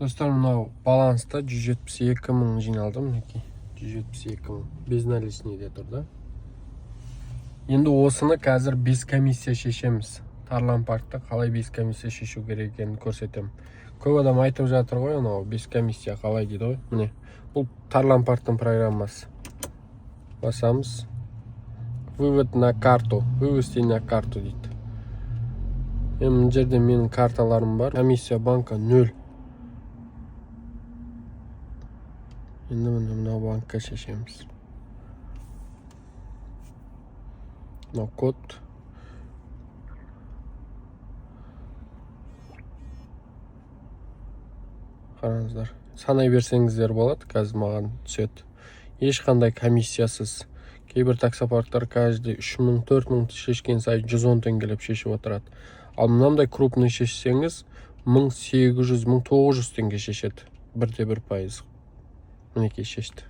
Достар, мынау баланста 172 мың жиналды, мінекей, 172 мың безналичныйде тұр да. Енді осыны қазір без комиссия шешеміз. Тарлан Паркта қалай без комиссия шешу керек екенін көрсетемін. Көп адам айтып жатыр ғой, анау без комиссия қалай дейді ғой. Міне, бұл Тарлан Парктың программасы. Басамыз, «Вывод на карту», «Вывести на карту» дейді. Енді мына жерде менің карталарым бар, комиссия банка нөл. Енді міне, мынау банкке шешеміз. Мынау код. Қараңыздар, санай берсеңіздер болады. Қазір маған түседі ешқандай комиссиясыз. Кейбір таксопарктар каждый 3000, 4000 шешкен сайын 110 теңгелеп шешіп отырады. Ал мынандай крупный шешсеңіз, 1800, 1900 теңге шешеді, 1,1%. Мінекей, шешті.